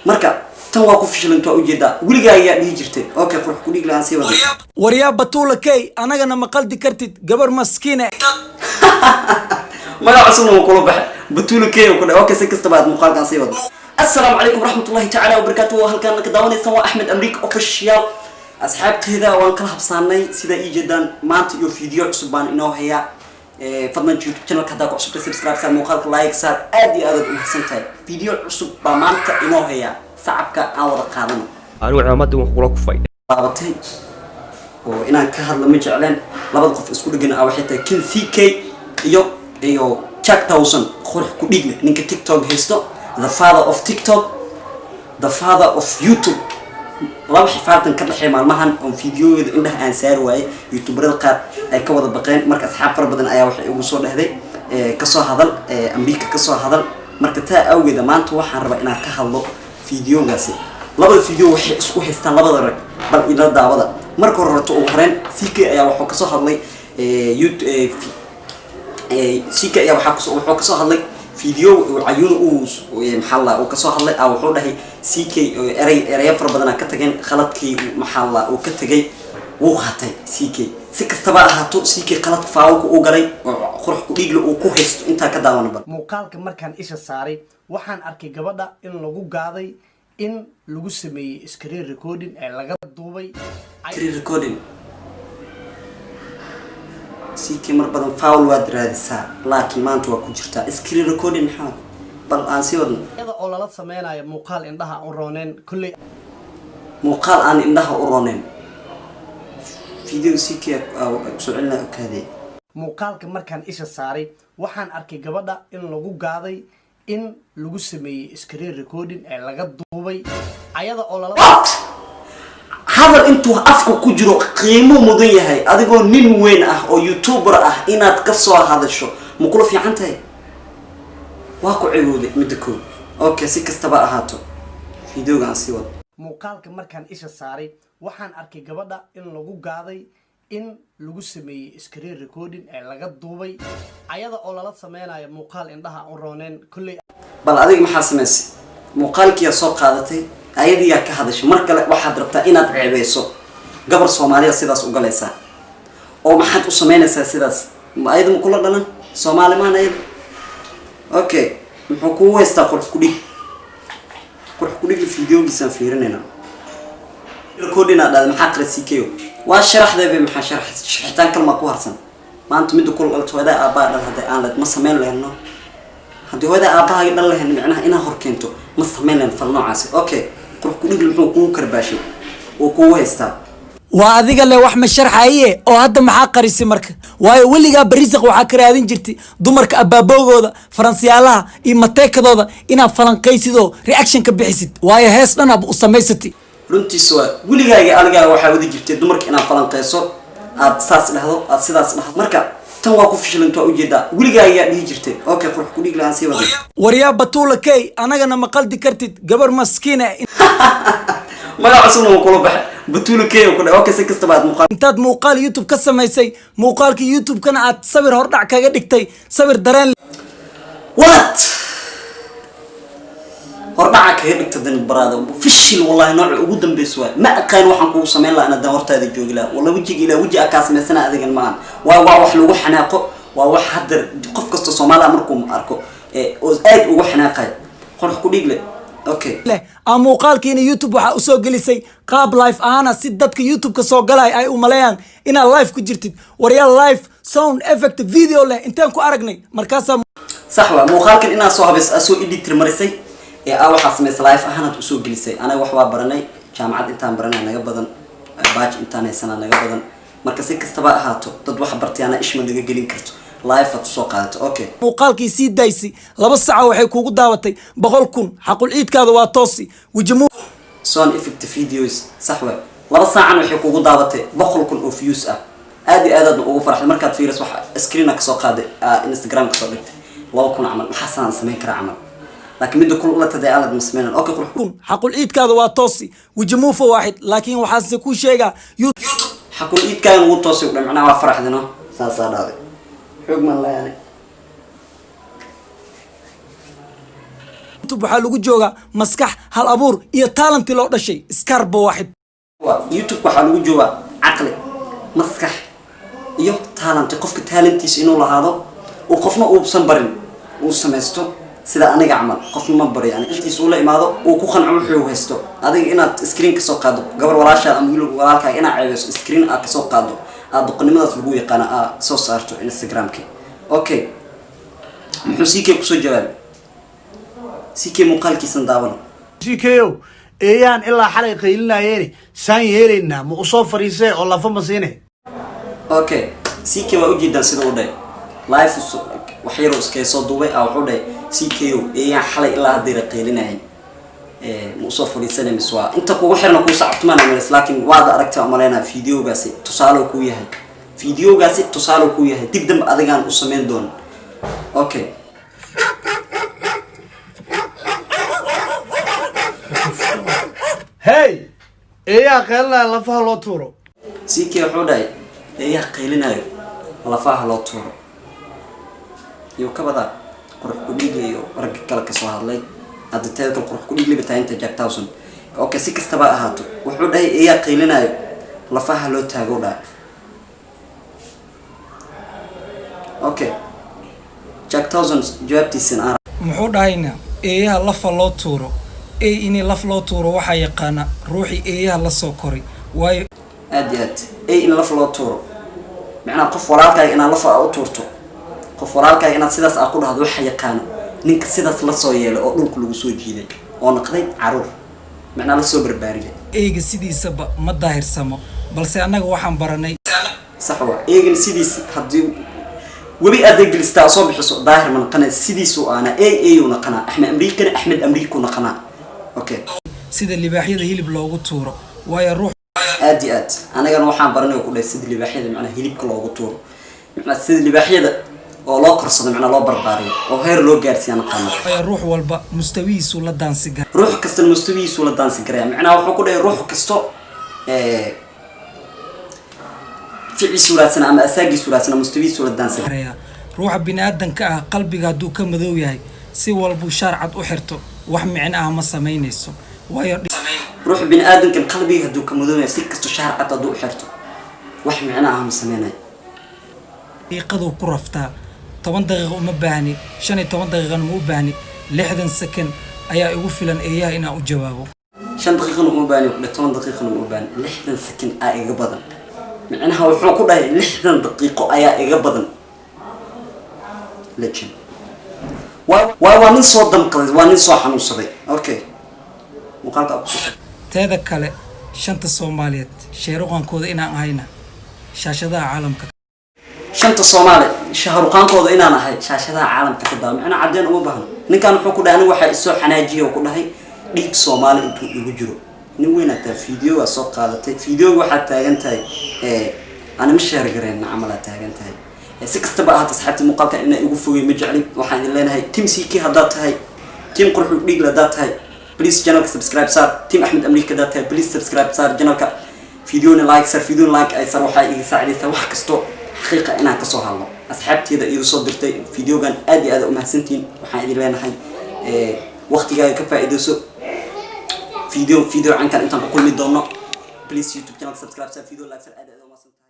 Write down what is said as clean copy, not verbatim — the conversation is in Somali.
Marka tan waa ku fishilanta, waa ujeedaa. Weligaa ayaa dhihi jirtay. Okay, qurux ku dhiig lahaan sii wada. Waryaa Batuula Key, anagana ma qaldi kartid, gabar maskiine. Magac cusubna wuu kula baxay, Batuula Key ku dhahay. Okay, si kastaba aad muuqaalkan sii wado. Assalaamu calaykum waraxmatullahi tacaala wabarakaatu. Halkaan ka daawanaysaan waa Axmed Amriik Official. Asxaabteeda waan kala habsaanay, sidaa ii jeedaan. Maanta iyo video cusub baan inoo hayaa. Fadlan YouTube channelka haddaa ku cusubtay, subscribe saar, muuqaalka like saar. Aad iyo aad aad u mahadsan tahay. Video cusub baa maanta inoo hayaa, sacabka aan wada qaadano. Anigu cimaamaddii waan kugula kufay. Laabatay oo inaan ka hadla ma jecleen. Labada qof isku dhegan ah waxay tahay Kin CK iyo Jack Towson, qurux ku dhiigle, ninka TikTok haysto, the father of TikTok, the father of YouTube. Laba xifaartan ka dhexeey maalmahan oon fiidiyoyada indhaha aan saari waayey, youtuberada qaar ay ka wada baqeen. Marka asxaab fara badan ayaa waxay igu soo dhehday, kasoo hadal Amriika, kasoo hadal. Marka taa awgeeda maanta waxaan rabaa inaan ka hadlo fiidiyogaasi. Labada video waxay isku haystaan labada rag, bal ila daawada. Marka hore horto ugu horeen CK ayaa wuxuu kasoo hadlay CK ayaa wuxuu kasoo hadlay video Cayuun uu, maxaa la, uu kasoo hadlay. Ah, wuxuu dhahay CK erey ereyo fara badanaa ka tageen khaladkii, maxaa la, uu ka tegay wuu qaatay CK. Si kastaba ahaato, CK khaladka faawalka uu galay oo qurux ku dhiigle uu ku haysto intaa ka daawana bal. Muuqaalka markaan isha saaray, waxaan arkay gabadha in lagu gaaday, in lagu sameeyey screen recording ee laga duubay. Screen recording. CK mar badan foul waad raadisaa, laakiin maanta waa ku jirtaa. Screen recording maxaa? Bal aan sii wadno. Iyada oo lala sameynayo muuqaal indhaha u rooneen kolley. Muuqaal aan indhaha u rooneen. Video CK kusoo celina, okaadee. Muuqaalka markaan isha saaray, waxaan arkay gabadha in lagu gaaday, in lagu sameeyey screen recording ee laga duubay ayada oo lala What? Hadal intuu afka ku jiro qiimo mudan yahay. Adigoo nin weyn ah oo youtuber ah inaad ka soo hadasho ma kula fiican tahay? Waa ku cibowday midda koow. Okay, si kastaba ahaato, videoga aan sii wado. Muuqaalka markaan isha saaray, waxaan arkay gabadha in lagu gaaday, in lagu sameeyey screen recording ee laga duubay ayada oo lala sameynayo muuqaal indhaha u rooneen kolley. Bal adiga maxaa samaysay? Muuqaalkiyaa soo qaadatay, ayadiyaa ka hadashay. Mar kale waxaad rabtaa inaad ceebeyso gabar Soomaaliya. Sidaas u galaysaa oo maxaad u samaynaysaa sidaas? Ma ayada ma kula dhalan? Soomaali maan ayada? Okay, muxuu kugu haystaa qurux ku dhig? Qurux ku dhig videogiisaan fiirinayna. Recording aa dhahday, maxaa qira CKO? Waa sharaxdeebe, maxaa sharax sharaxitaan kalmaa ku harsan maanta? Midda kula dhalto, hooyadaa aabbaha dhal, hadday aan leed ma samayn lehno. Haddii hooyadaa aabbahaaga dhal lahayn, micnaha inaa hor keento ma samayn lahayn fal noocaasi. Okay, qurux ku dhigli muxuu kugu karbaashay oo kugu haystaa? Waa adiga le wax ma sharxaye oo hadda maxaa qarisay marka? Waayo weligaa barisaq waxaa ka raadin jirtay dumarka abaabowgooda, faransiyaalaha iyo mateekadooda inaad falanqaysid oo reaction ka bixisid. Waayo hees dhan aad u samaysatay. Runtiisa waa weligaaga aligaa waxaa wadi jirtay dumarka inaad falanqeyso, aad saas dhahdo, aad sidaas dhahdo. Marka tan waa ku fishilanta, waa ujeedaa. Weligaa ayaa dhihi jirtay. Okay, qurux ku dhiig lahaan sii wada. Waryaa Batuula Key, anagana ma qaldi kartid, gabar maskiine. Magac cusubna wuu kula baxay, Batuula Key ku dhahay. Okay, si kastaba aad muuqaal Intaad muuqaal YouTube ka samaysay, muuqaalkii YouTube-kana aad sawir hordhac kaga dhigtay, sawir dareen. What? Hordhaca kaga dhigta dan baraada fishil. Wallahi nooca ugu dambeysa waay. Ma aqaan waxaan kugu samayn lahaa inaadan hortaada joogi lahaa. Walla wejiga ilaa weji aa kaa samaysana adigan ma ahan. Waa wax lagu xanaaqo, waa wax hadda qof kasta Soomaaliya markuu arko oo aad ugu xanaaqayo. Qurux ku dhiig leh, okay. Leh aa muuqaalkiina YouTube waxaa usoo gelisay qaab live ahaana, si dadka YouTube-ka soo galay ay u maleeyaan inaad live ku jirtid. Waryaa, live sound effect video leh inteen ku aragnay? Markaasaa Sax waa muuqaalkan inaad soo habays, aa soo editor marisay ee aa waxaa samaysay live ahaanaad usoo gelisay. Anaga wax waa baranay, jaamacad intaan baranay naga badan, baaj intaan haysanaa naga badan. Marka si kastaba ahaato, dad wax bartay ana ishma naga gelin karto. Live aad usoo qaadato, okay. Muuqaalkii sii daysay, 2 saca waxay kuugu daawatay 100,000. Xaqul ciidkaada waa toosi wejimu. Sound effect videos, sax waay. 2 saacan waxay kugu daabatay 100,000 oo views ah. Aad iyo aad aadna ugu farxday markaad fiiris waxa screena kasoo qaaday, Instagram kasoo dhigtay, 2000 camal. Maxaasaan samayn karaa camal? Laakiin midda kul ula taday alad ma sameynan. Okay, qurux. Kun xaqul ciidkaada waa toosi wejimuufa waaxid, laakiin waxaase kuu sheegaa YouTube Xaqul iidkaagan ugu toosay u dhan, macnaha waa faraxdino, saasaa dhahday. Xoog maan layaane. YouTube waxaa lagu joogaa maskax, hal abuur iyo talent-i loo dhashay. Iskarba waaxid. Waa YouTube waxaa lagu joogaa caqli, maskax iyo talent. Qofka talent-iisa inuu lahaado, uu qofna uusan barin, uu samaysto, sida aniga camal. Qofna ma baro, yani intiisa uu la imaado, uu ku qanco wuxuu haysto. Adiga inaad screen kasoo qaado gabar walaashaada ama wiil walaalkaaga, inaad ceebeyso, screen aad kasoo qaado, aad doqonnimadaas lagu yaqaano aad soo saarto Instagramki. Okay, muxuu CK kusoo jawaabay? CK muuqaalkiisan daawano. CKow, eeyaan ilaa xalay qaylinaayeeni, saan yeelaynaa? Ma usoo fadhiisee oo lafa ma siine? Okay, CK waa ujeedaan sida u dhahay. Live wax yaroo iskaga soo duubay ah. Wuxuu dhahay CKO, eeyaan xalay ilaa haddayra qaylinayay, ma usoo fadhiisanay mise waa inta kugu xirna kuu sacabtumaan amalis? Laakiin waad aragtay umaleynaa. Videogaasi tusaalo kuu yahay, videogaasi tusaalo kuu yahay, dib dambe adigaan u samayn doono. Okay. Hey, eeyaha qaylinaya lafaha loo tuuro. CK wuxuu dhahay, eeyaha qaylinayo lafaha loo tuuro. Iyo ka badaa Qurux Kudhiigle iyo ragga kale kasoo hadlay. Hadda teeda kale, Qurux Kudhiigle bataa inta Jack Towson. Okay, si kastaba ahaato, wuxuu dhahay eeyaha qaylinayo lafaha loo taago dhahay. Okay, Jack Towson jawaabtiisana aan Muxuu dhahaynaa? Eeyaha lafa loo tuuro, ey inii laf loo tuuro waxaa yaqaana ruuxii eeyaha la soo koray, waayo Aad iyo aad, ey in laf loo tuuro, macnaha qof walaalkaaga inaad lafa u tuurto, qof walaalkaaga inaad sidaas aa ku dhahdo, waxa yaqaano ninka sidaas lasoo yeelay oo dhulka lagu soo jiiday oo noqday caruur, macnaha lasoo barbaariyay. Eyga sidiisaba ma daahirsamo, balse annaga waxaan baranay Sax waa, eegana sidiis haddii webi aad gelistaa soo bixiso, daahir ma naqanay, sidiisuu aana ey eyuu naqanaa. Axmed Amriikana Axmed Amriiku naqanaa. Okay. sida libaaxyada hilib loogu tuuro, waayo ruux Aad iyo aad, anagana waxaan baranay ku dhahay sida libaaxyada macnaha hilibka loogu tuuro, macnaha sida libaaxyada oo loo korsado, macnaha loo barbaariyo oo heer loo gaarsiiya naqaano. Waayo ruux walba mustawihiisuu la daansi gara. Ruux kasta mustawihiisuu la daansi karaya. Macnaha wuxuu ku dhahay ruux kasto ficiisu raadsana ama asaagiisu raadsana, mustawihiisuu la daansi karaya. Ruuxa bini-aadanka ah qalbiga hadduu ka madow yahay, si walbuu shaar cad u xirto, wax micno ah ma samaynayso, waayo Ruuxa bini aadamkan qalbiga hadduu ka madow yahay, si kasto shaar cad hadduu u xirto, wax micno ah ma sameynayo. Daqiiqaduu ku raftaa. 10 daqiiqa uma baahni, 15 daqiiqana ma u baahni, 60 second ayaa igu filan eeyaha inaan u jawaabo. 5 daqiiqana uma baahni ku dhahay, 10 daqiiqana uma baahni, 60 second aa iga badan. Micnaha wuxuu ku dhahay 60 daqiiqo ayaa iga badan. Legend waa nin soo damqaday, waa nin soo xanuunsaday. Okay, muuqaalka aa kusoo Teeda kale, shanta Soomaaliyeed sheeruqankooda inaan ahayna shaashadaha caalamka Shanta Soomaali shahruqaankooda inaan ahay shaashadaha caalamka ka daa. Macnaa caddeen uma baahno. Ninkan wuxuu ku dhahay, anigu waxaa isoo xanaajiya oo ku dhahay dhiig Soomaali intuu igu jiro. Nin weyn ataa, videogaa soo qaadatay, videoga waxaad taagan tahay anima share gareen camalaa taagan tahay. Si kastaba ahaata, asxaabtii, muuqaalkan inaa igu fogey ma jeclin. Waxaan idin leenahay, team CK haddaad tahay, team Qurxu Dhiigle haddaad tahay, please channelka subscribe saar. Team Axmed Amriika haddaad tahay, please subscribe saar channelka, videona like saar. Videona like ay saar waxaa iga saacidaysaa wax kasto xaqiiqa inaan kasoo hadlo. Asxaabteeda iigu soo dirtay videogan, aad iyo aad umahadsantihiin. Waxaan idin leenahay, waqtigaaga ka faa'iidayso. Video cankan intaan ku kulmi doono, please YouTube channel subscribe saar, video like saar. Aad aad umahadsantahay.